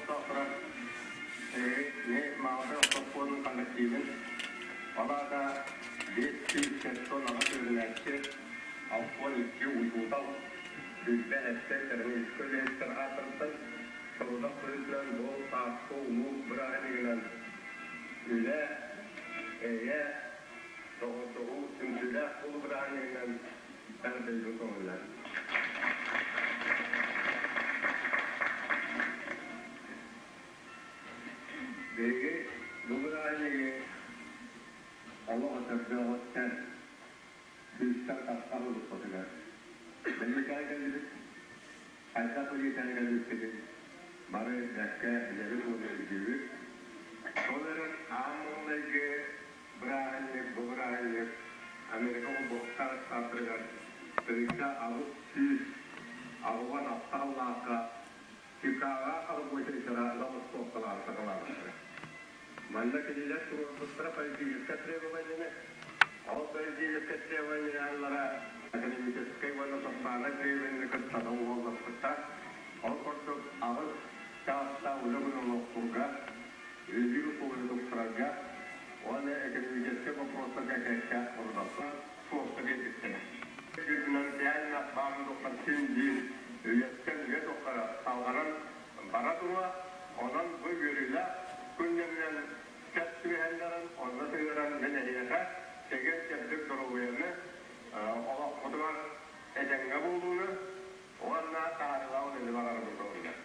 олохтоохторо эһигини Маалыкай ортоппуонун коллективын, ол аата 578 үөрэнээччи, 62 учуутал, 27 экономическай үлэһиттэр ааттарыттан сорудах быһыытынан бу сааскы улуу бырааһынньыгынан үлэ, эйэ, доҕордоһуу, түмсүүлээх буолуу бырааһынньыгынан эҕэрдэлиибин көҥүллээн. Биһиги бу бырааһынньыгы олох өтөрдөөҕүттэн сүүстэн тахса ылбыппытыгар бэлиэтээн кэллибит. Хайдах бэлиэтээн кэлбиппитин бары бэркэ билэбит уонна өйдүүбүт. Ол эрэн аан маҥнайгы бырааһынньык бу бырааһынньык Америка Холбоһуктаах Штаттарыгар тыһыынча 886 сыллаахха Чикаго рабочайдара забастовкалаан саҕалаабыттара. Манна кинилэр туруорбуттара политическай требованиены, ол политическай требованиелара экономическай уонна социальнай требованиены кытта доҕуһуолласпыттар. Ол курдук аҕыс чаастаах үлэ күнүн олохтуурга, үлэлиир условияны тупсарарга уонна экономическай боппуруостарга кэккэ сорудахтар суолта биэрбиттэрэ. Финансиально баарын тухары син биир үйэттэн үйэ тухары салҕанан бара туруо. Онон бу үөрүүлээх күннэринэн сөп түбэһэллэрин онно сыһыаран мин эһиэхэ чэгиэн-чэбдик доруобуйаны, олоххутугар этэҥҥэ буолууну уонна таһаарыылаах үлэни баҕарабын көҥүллэр.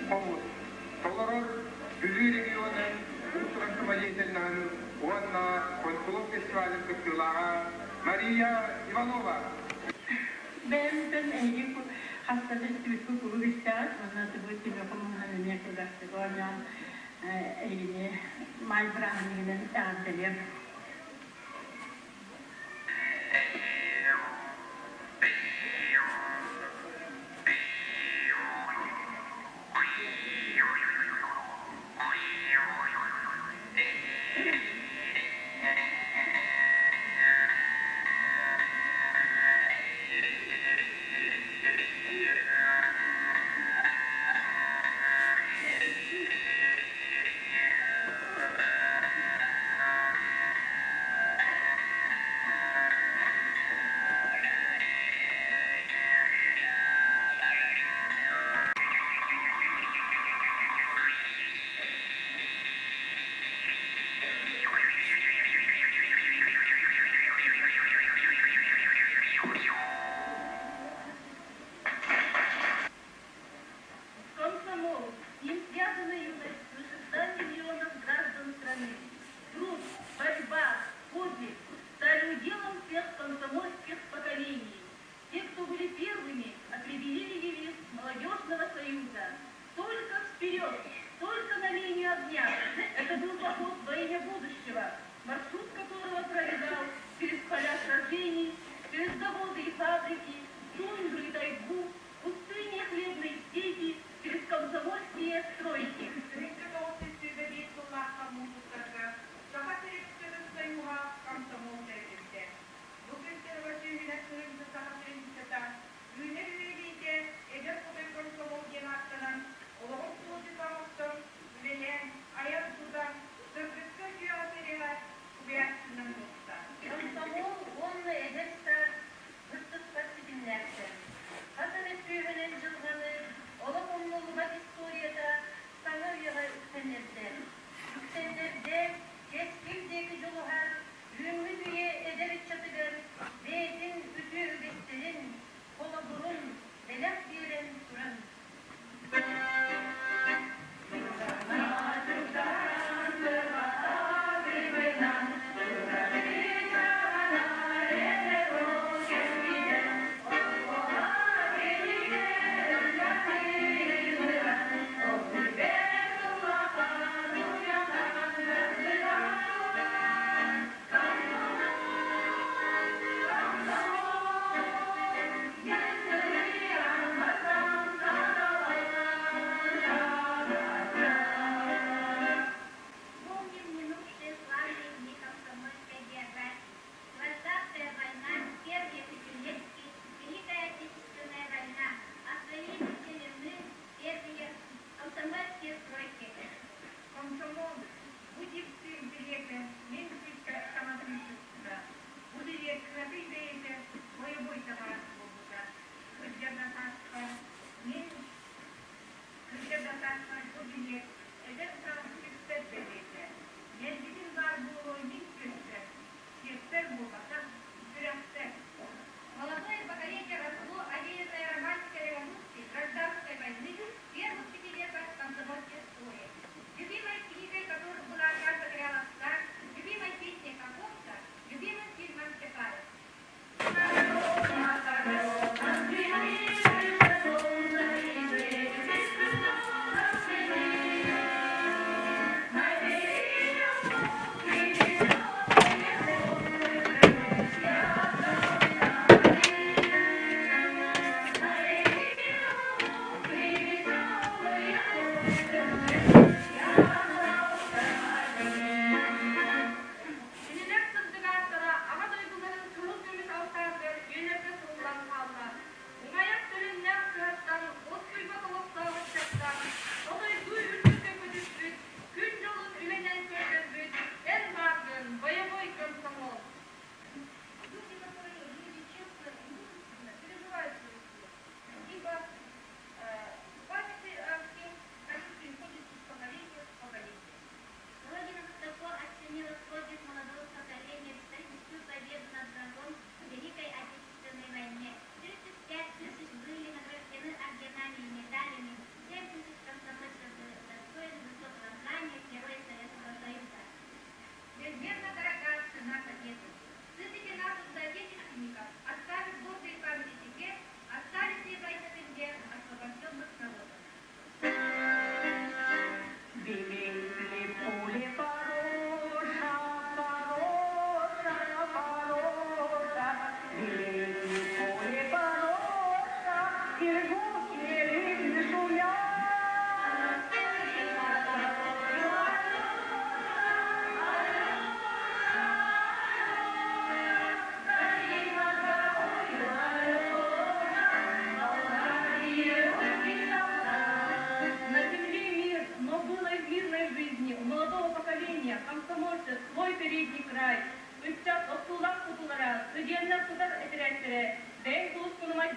Хомус толорор Бүлүү регионун уус-уран самодеятельноһын уонна фольклор фестивалын кыттыылааҕа Мария Иванова. Бэйэм эһиги хаста да истибиккит куруук истэҕит уонна тугу тимир хомуһунан эмиэ кылгастык оонньоон эһигини маай бырааһынньыгынан эҕэрдэлиэм.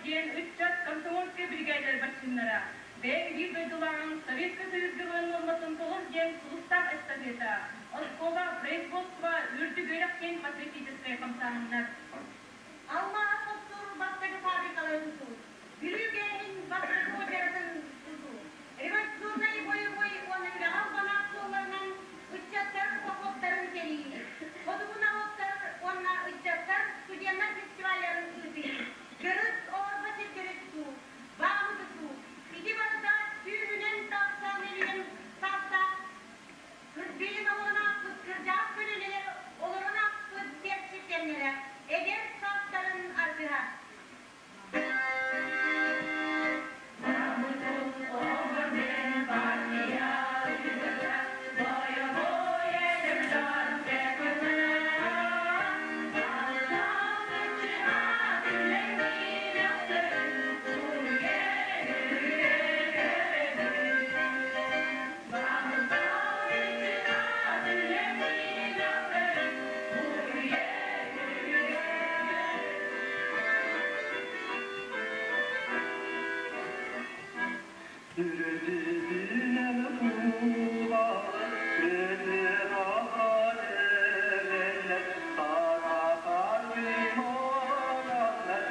диэн ыччат комсомольскай биригээдэлэр баччыннара, бэйэҥ биир дойдулааҕыҥ Советскай Союз Геройун нуорматын толор диэн сулустаах эстафета, оскуола, производство, үрдүк үөрэх диэн патриотическай хамсааһыннар. Алмааһы хостуур бастакы фабрикалары тутуу, Бүлүү ГЭС-ин бастакы уочаратын тутуу, революционнай бойобуой уонна үлэҕэ албанаах суолларынан ыччаттар походтарын тэрийии, хотугу норуоттар уонна ыччаттар студеннар фестивалларын ыытыы, төрүт оорго сирдэри тутуу, баамы тутуу, ити барыта сүүһүнэн тахса миллион саастаах Билим олорон ааспыт кырдьаҕас көлүөнэлэр олорон ааспыт кэрчик кэмнэрэ эдэр саастарын аргыһа. Сүрүтүнэн туулар күнүн аҕалеллер саатар лимонаннар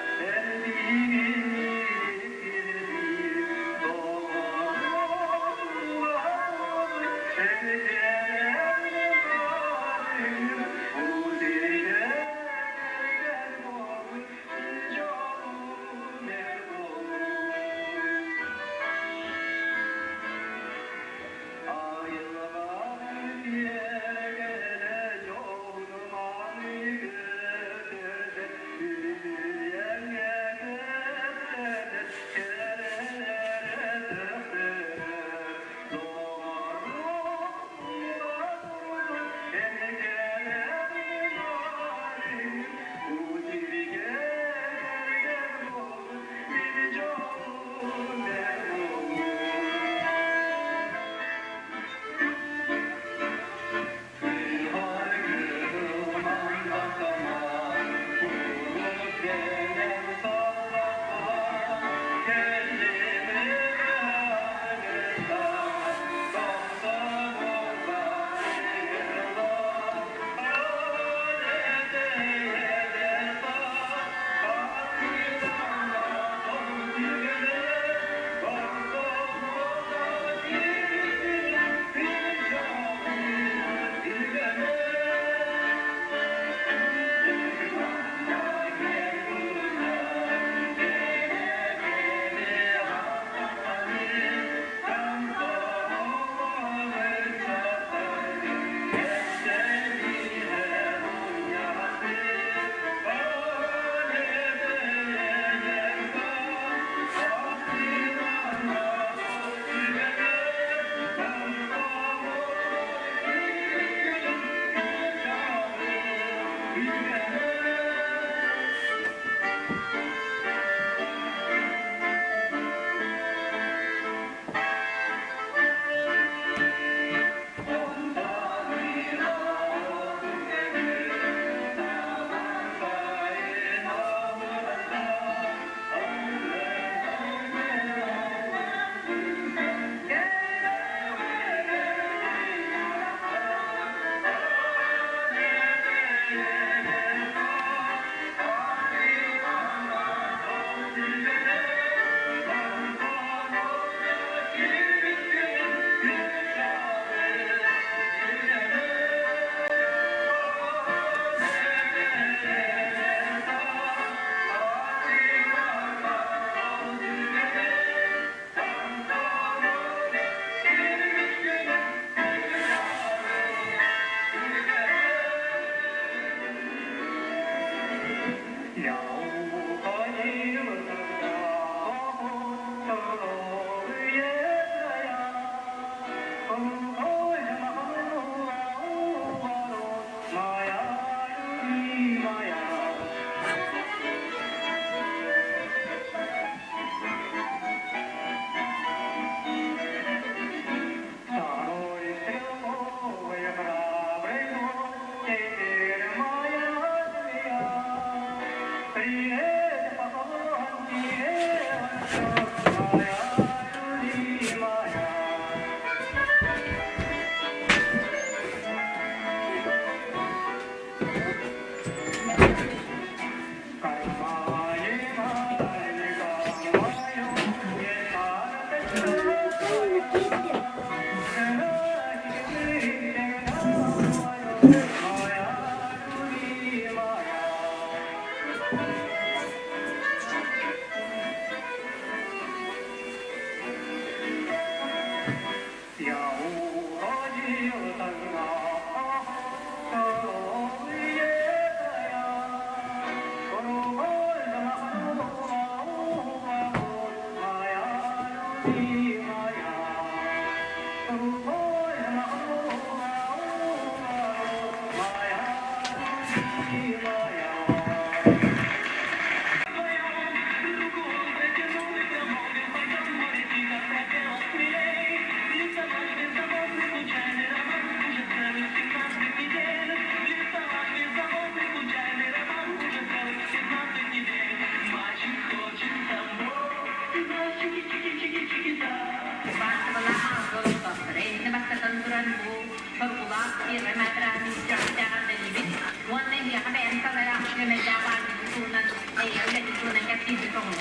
Убаастабыллаах олохтоохторо, иннинэ бастатан туран бу соргулаах первай маатырааны үөрэхтээҕэрдэлиибит уонна эһиэхэ бэйэм салайаах нүөмэрдээх баанньыгын туһунан эйэ үлэтин туһунан кэпсиирбит көҥүл.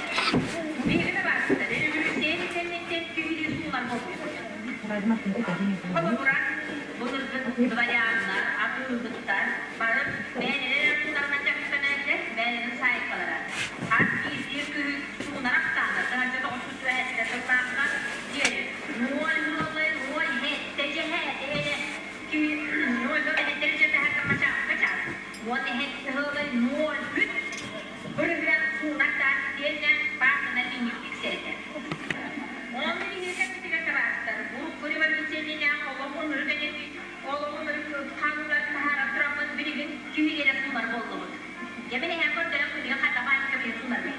Биһиги табаарыстар, өрөбөлүүссүйэ кэнниттэн киһилии суунар буолбуппут. Холобура, былыргы дворяннар, атыыһыттар бары бэйэлэрэ эрэ суударынан дьарыктаналлар, бэйэлэрин саайкалара. Хас биирдии күһүн суунар ахсаана тыһыынча тоҕус түһэттэ сыллаахха диэри нуоль нуолай нуоль сэттэ дьэһэ эһэлэ нуоль нуоль эһэттэ дьэтэһэ чаас уон эһэттэ ыалай нуоль бүт бырыһыан суунар таас итиэннэ баахына линик тиксэрэтэ. Онно биһиги кэммитигэр табаастар урукку революция иннинээх олох ынырык энергии олох ынырык хаалыыларын таһааран тураммыт билигин киһи суунар буоллубут. Дьэ мин эһэм көрдөрөн билигин хайдах баанньыкка билигин суунарбын.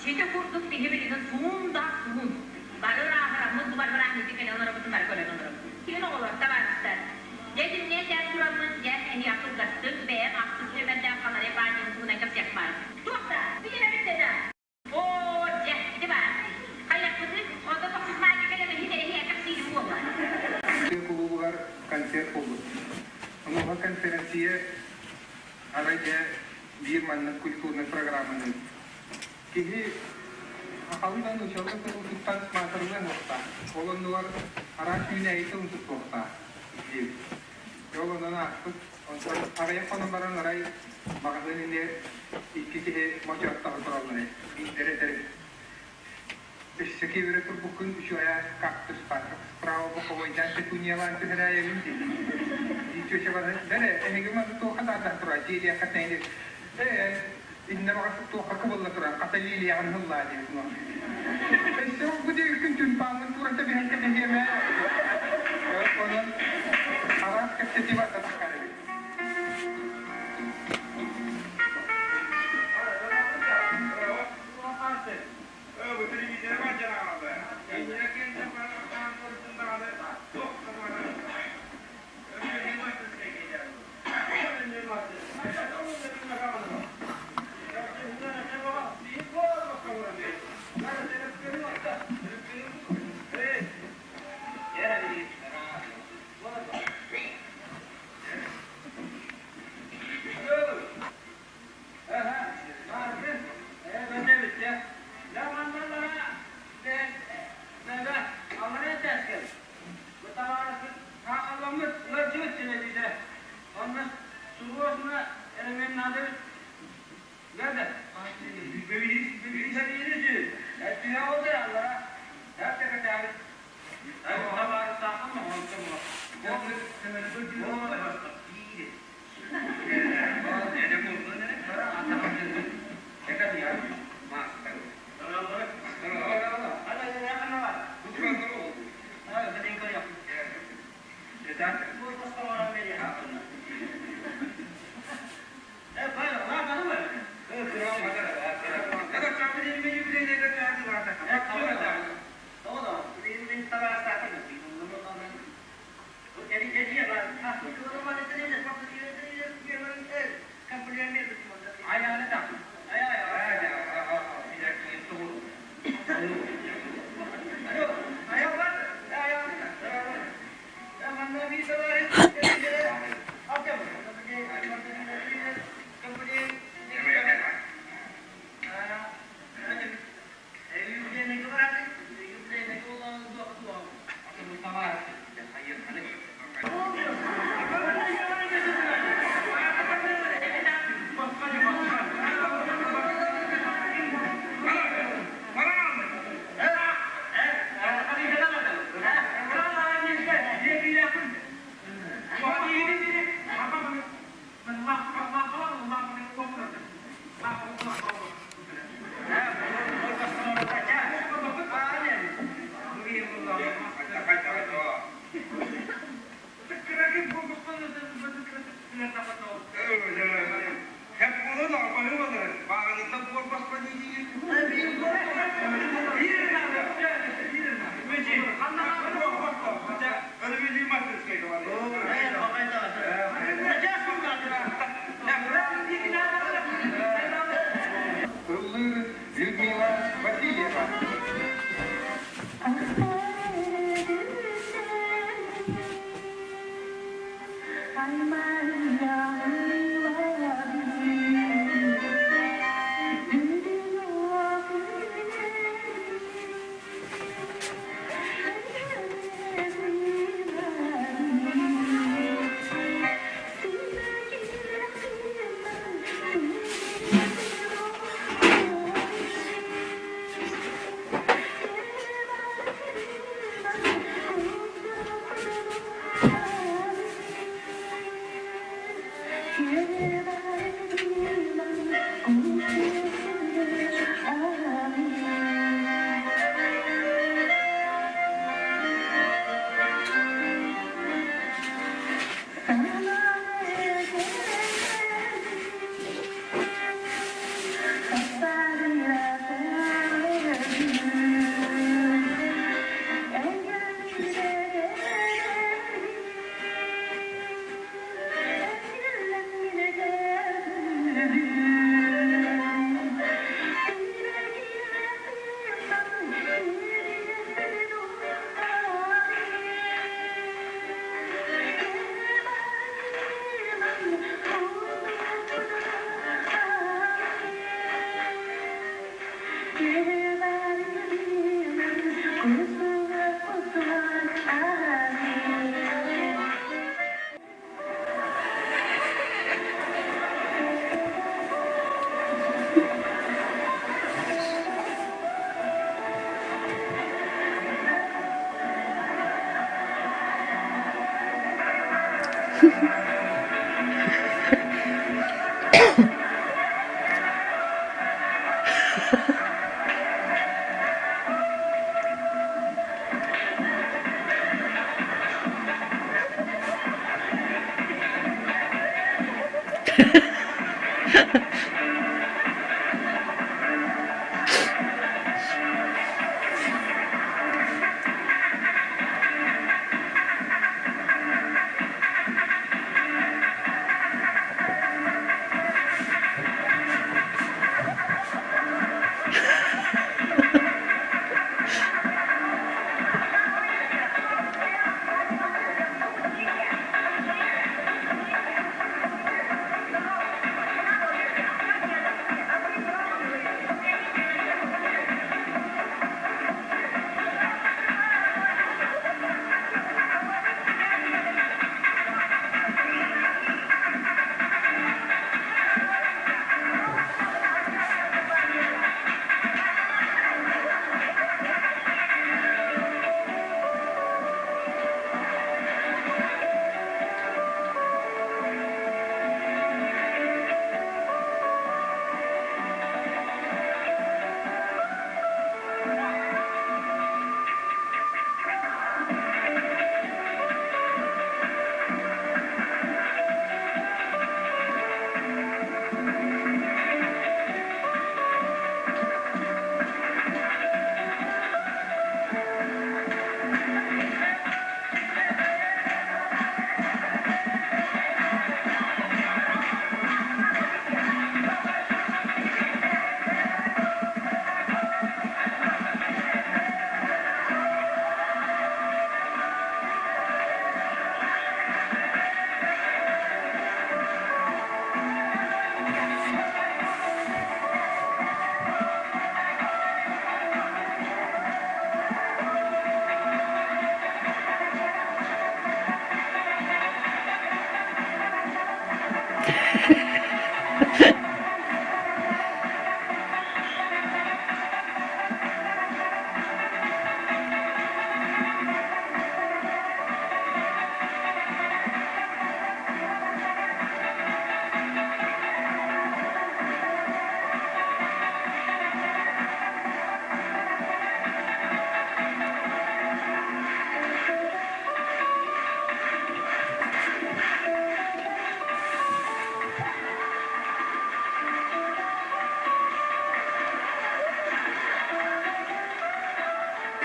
Сити курдук биһи билигин суун да суун. Бары ырааһыраммыт, бу барбараан ити кэлэн олоробутун бары көрөн олоробут. Киһин оҕолор, табаарыстар, дьэ итиннэ этэн тураммын, дьэ эһиэхэ кылгастык бэйэм ахсыс нүөмэрдээх Халарей баанньыгын туһунан кэпсиэх баар. Туох да, билэрэ бүттэ да. Оо, дьэ, ити баар. Хайахпытын, онно тохсус маайга кэлэн иһин эһиэхэ кэпсиирим буолла. Тыа кулуубугар концерт буолбут. Онуоха конференция арай дьэ биир маннык культурнай программаны киһи сахалыы да нууччалыы тылын туттан маатырылыан уохтаах. Ол оннугар араас үүнээйи тылын туттуохтаах диэбит. Ол онон ааспыт. Онтон аҕыйах хонон баран арай маҕаһыын иннигэр икки киһи мочоттоһо тураллар эбит. Биирдэрэ этэр эбит: «Өссө киэбирэ турбуккун үчүгэй кактус справа боковойдаан петуниялаан түһэрээйэбин» дии. Дии чүөчэ баран, «Бэрэ, эһиги маны туохха даатаан турар дьиэлиэххэ тэҥ Ээ, иннэ баҕас туохха кыбылла турар, хата лилияҕын ыллаа диэбит Өссө бу диэки күн тюльпаҥҥын туурата биһэн кэбиһиэм ээ. Онон араас кэпсэтии барда таххар эбит. Ыллыыр Людмила Васильева.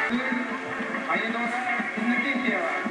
Айдора Иннокентьева.